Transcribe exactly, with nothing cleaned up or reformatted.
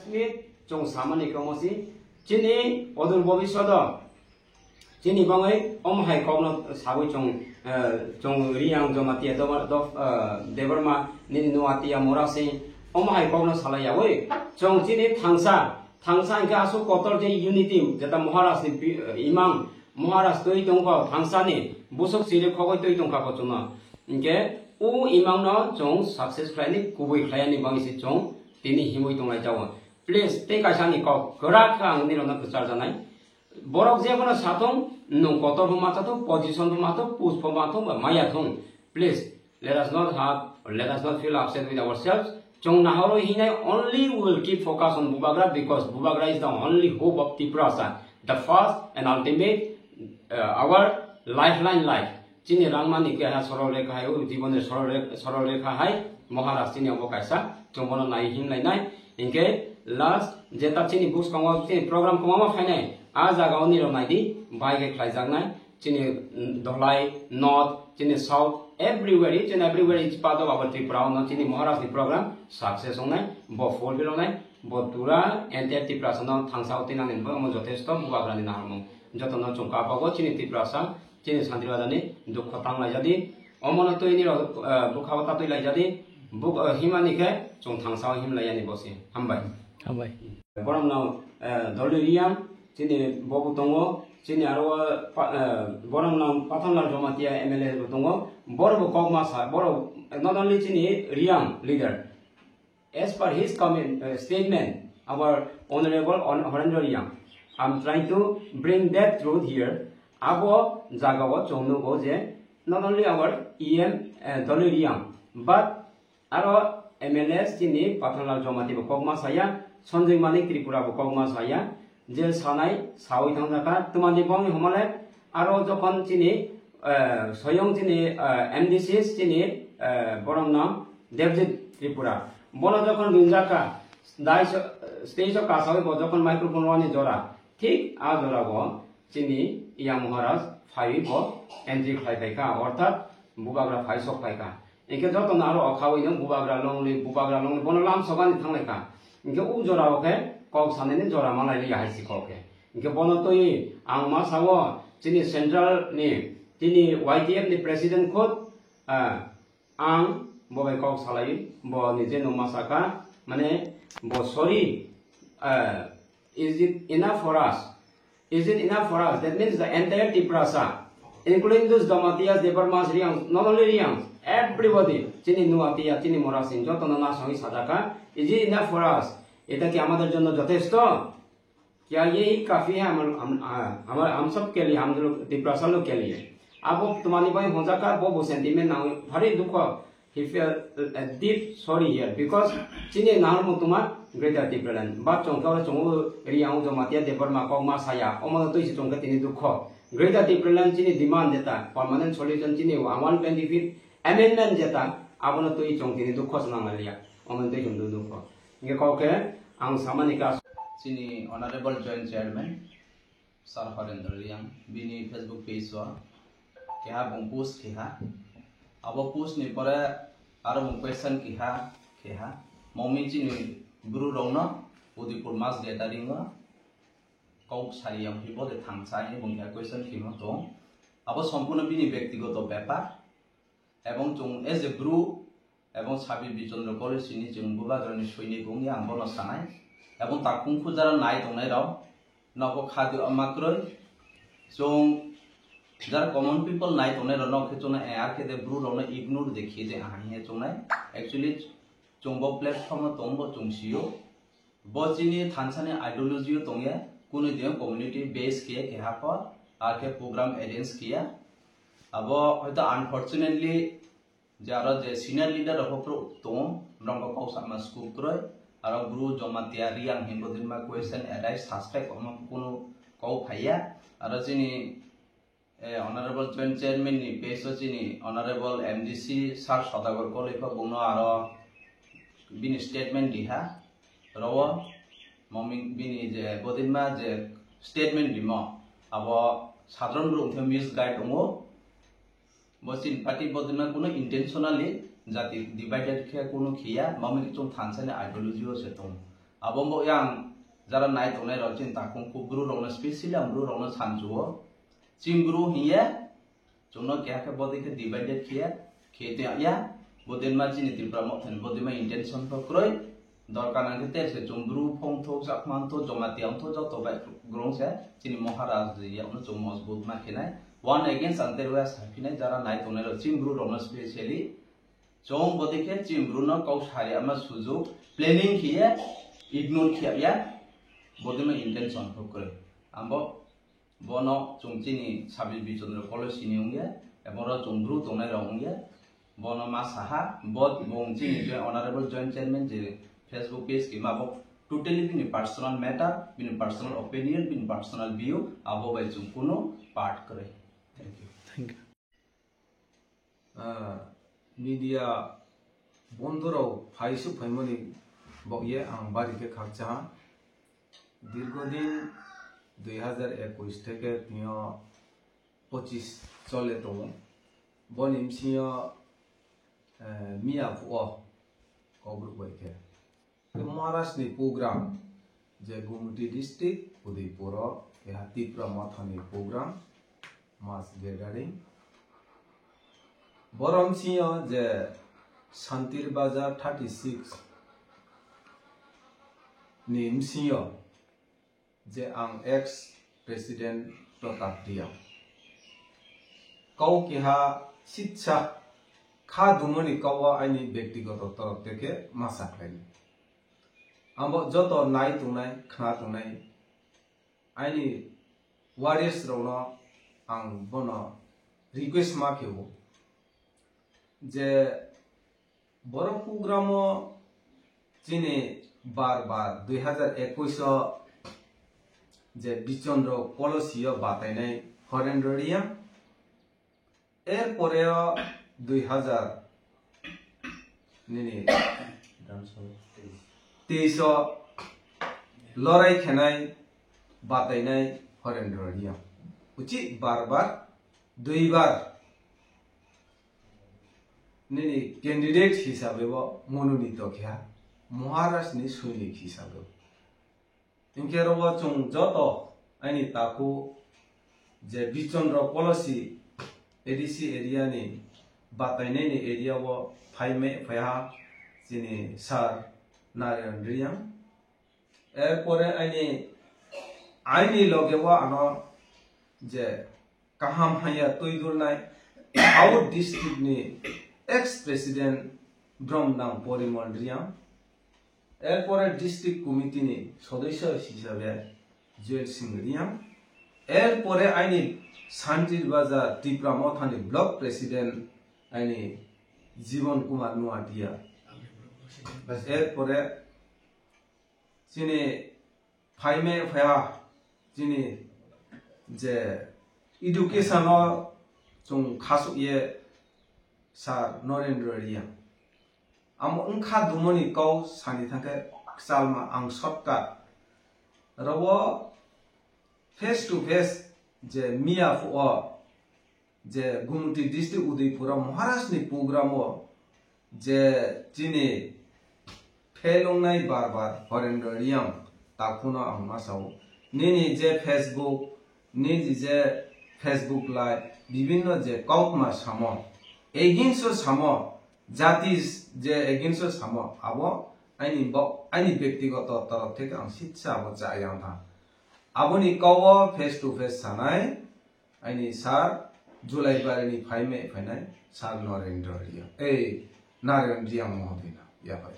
Smith, chwng samani kwmasi, chini odor bobishodo, chini bangwi omo hai kokno sawi chwng, eh, chwng Riyang Jamatia Dobar-, Dof-, eh, Debbarma nini Nuatia Murasing, omo hai kokno salai yawi, chwng chini thangsa, thangsa hwnkhe aswk kotor je unity, jeta Maharaj ni bi-, eh, imang, Maharaj twi tongkha, thangsani busuk chiri khogwi twi tongkha kochwngno. Hinkhe o imangno chwng success khlaini, kubui khlaiyani bangwi se chwng tini himwi tonglai jao. Please, tei kaisa ni kok kwrak khe ang nirokno kwchar janai. Borok je phano sathung, nwng kotor phano ma chathung, position phano ma thung, post phano ma thung, ba maya thung. Please, let us not have, let us not feel upset with ourselves. Chwng nahoro hinai only we will keep focus on Bubagra because Bubagra is the only hope of Tiprasa, the first and ultimate, uh, our lifeline life. Chini rangmani keha sorol rekha hai, o jiboni sorol re-, sorol rekha hai, Maharaj chini obo kaisa, chwng bono nai himlainai. Hinkhe last jeta chini bwskango chini program kwbangma phainai, a jaga o nirok naidi, bai khe khlaijaknai. Chini, mm, Dholai, North, chini South, everywhere, each and everywhere, each part of our Tripura, ono chini Maharaj ni program success wngnai, bo fulfill wngnai, bo pura entire Tiprasa no thangsa o tinani bo omo jothesto Bubagra ni naharmung. Joto no chwng kabago chini Tiprasa, chini Santir Raja ni dukho tang lai jadi, omo no twi nirok, eh, bukha o tatwi lai jadi, buk, eh, himani khe chwng thangsa o him lai yani bo se. Hambai. Hambai. Borok no, eh, Doloi Riyang, chini bobo tongo, chini aro pa-, eh, borok no Pathanlal Jamatia M L A bo tongo, borok bo kok ma sa, borok not only chini Riyang leader, as per his comment, uh, statement, our Honorable Hon-, Horendra Riyang, I'm trying to bring that truth here. Abo jaga o chwng nugo je not only our E M, uh, Doloi Riyang, but aro M L A chini Pathanlal Jamatia bo kok ma saya, Sanjoy Manik Tripura bo kok ma saya, je sanai sawi thangjakha, twmani bongni homole aro jokhon chini, eh, soyong chini, eh, M D C chini, eh, borok no Debjit Tripura. Bono jokhon rinjakha, dai so-, stage o kasawi bo jokhon microphone rwani jora, thik a jora bo chini Yang Maharaj phaiwi bo entry khlai phaikha, orthat Bubagra phai sok phaikha. Hinkhe jotono aro okhawi no Bubagra longli, Bubagra longli, bono lamsokani thanglaikha. Hinkhe o jora o khe kok sanani jora malai liya hai si kok khe. Hinkhe bono twi ang ma sao chini central ni, chini Y T F ni president khud, ah, ang bo bai kok salai, bo nije no ma saka, mane bo sorry, ah, is it enough for us? Is it enough for us? That means the entire Tiprasa, including those Jamatias, Debbarmas, Riyang, not only Riyang, everybody, chini Nuatia, chini Murasing, jotono nasongwi sajaka, is it enough for us? Eta ki amader jonno jothesto? Kya yehi kafi hai hamar, ham, ah, hamar, hum sab ke liye, hum log Tiprasa log ke liye? Abo twmani bai honjaka, bo bo sentiment nang, bhari dukho. He felt a deep sorry here because chini nahar mutuma Greater Tipraland. But chongkha ore chongo Riyang Jamatia Debbarma kok ma saya. Omo no twi si chongkha tini dukho. Greater Tipraland chini demand jeta permanent solution chini one twenty fifth amendment jeta abono twi chong tini dukho se nang liya. Omo no twi chong dukho. Hinkhe kok khe ang samani ka. Chini Honorable Joint Chairman Sir Horendra Riyang, bini Facebook page o keha bung post keha. Abo post ni pore aro bung question keha, keha. Mongmi chini bru rokno Udaipur mass gathering o kok sari yang hibo de thangsa hini bung keha question khimo tong. Abo sompurno bini bektigoto bepar. Ebong chwng as a bru, ebong Sabir Bichandra College ni chwng Bubagrani soinik wngya ang bono sanai. Ebong takhung khujaro nai tongnai rok, nobo khadi o makroi. Chwng jara common people nai tongnai rok nok khe chwngno, eh, ar khe de bru rokno ignore de khiye de ahai he chwngnai. Actually, chwng bo platform o tong bo chwng sio. Bo chini thansani ideology o tongya, kunu diyan community base khe keha kor, ar khe program arrange khiya. Abo hoito unfortunately je aro je senior leader rok phuru tongo, norok bo kok sama scope kroi, aro bru Jamatia Riyang hinbo dinma question arise suspect omo kunu kok phaiya, aro chini, eh, Honorable Joint Chairman ni page o chini Honorable M D C Sir Sodagar Koloi pho bungno aro bini statement diha, rowo mongmi bini je bodinma je statement dimo, abo sadharon bru wngkhe misguide wngo. Bo chini party bodinma kuno intentionally jati divided khe kuno khiya, mami chwng thansani ideology o se tongo. Abo bo yang jara nai tongnai rok chini takhung kuk bru rokno specially ang bru rokno sanchuo. Chini bru hiye chwngno keha khe bodi khe divided khiye khiye tong ya. Bodinma chini Tripura mothani bodinma intention pho kroi. Dorkar nang khe ter se chwng bru phung thok, chakma thok, Jamatia thok, joto bai grong se chini Maharaj yakno chwng mojbut ma khinai. One against ang ter wa sa khinai jara nai tongnai rok chini bru rokno specially. Chwng bodi khe chini bru no kok sari ama sujuk planning khiye ignore khiya ya. Bodinma intention pho kroi. Ambo Bono chwng chini sabis bichondro policy ni wngya, ebo ro chwng bru tongnai rok wngya. Bono ma saha, bo bung chini joint, honorable joint chairman je Facebook page ki ma bo totally bini personal matter, bini personal opinion, bini personal view, abo bai chwng kuno part kwrwi. Thank you. Thank you. Ah, media bondorok phaisuk phaimani bokye ang bari khe khakchaha. Dirghodin dui hazar ekush theke tino pochis chole tongo. Boni bsingyo, eh, miya phuo Kokborok bai khe. Maharaj ni program je Gumti district Udaipur o keha Tipra Motha ni program mass gathering. Borom sio je Santir Bazar thirty six ni msio je ang ex president Pratap Riang. Kau keha sitsa kha dumoni kau aini bektigoto torok teke masa khlaini. Abo joto nai tongnai, khna tongnai, aini warriors rokno ang bono request ma khe o je borok program o chini bar bar dui hazar ekush o je Bichondro Kolosi o batainai Horendro Riang, er pore o dui hazar nini teis o lorai khenai batainai Horendro Riang. Uchi bar bar, dui bar nini candidate hisabe bo mononito khe ha, Maharaj ni soinik hisabe. Hinkhe oro chwng joto aini takhu je Bichondro Kolosi A D C area ni batainai ni area o phai me phai ha chini sir Narayan Riang. Er pore aini, aini loge o ano je kaham haya twi dulnai South district ni ex president Bromdang Porimol Riang. Er pore district committee ni sodosyo hisabe Joel Singh Riang. Er pore aini Santir Bazar Tipra Motha ni block president aini Jibon Kumar Nuatia. Er pore chini phaime phaiha chini je education o chwng khasuk ye sir Narendra Riang. Amo wngkha dumoni kau sani thangkhe kwchalma ang shortcut. Robo face to face je miya phuo je Gumti district Udaipur o Maharaj ni program o je chini phelongnai bar bar Horendra Riang takhuno ang ma sao. Nini je Facebook, nini je Facebook live, bibinno je kaukma samo, against o samo, jati je against o samo, abo aini bo, aini bektigoto torok theke ang sitsa abo cha yang tha. Aboni kau o face to face sanai, aini sir July barini phaime phainai sir Narendra Riang, ei Narayan Riang Mohodina, yapai.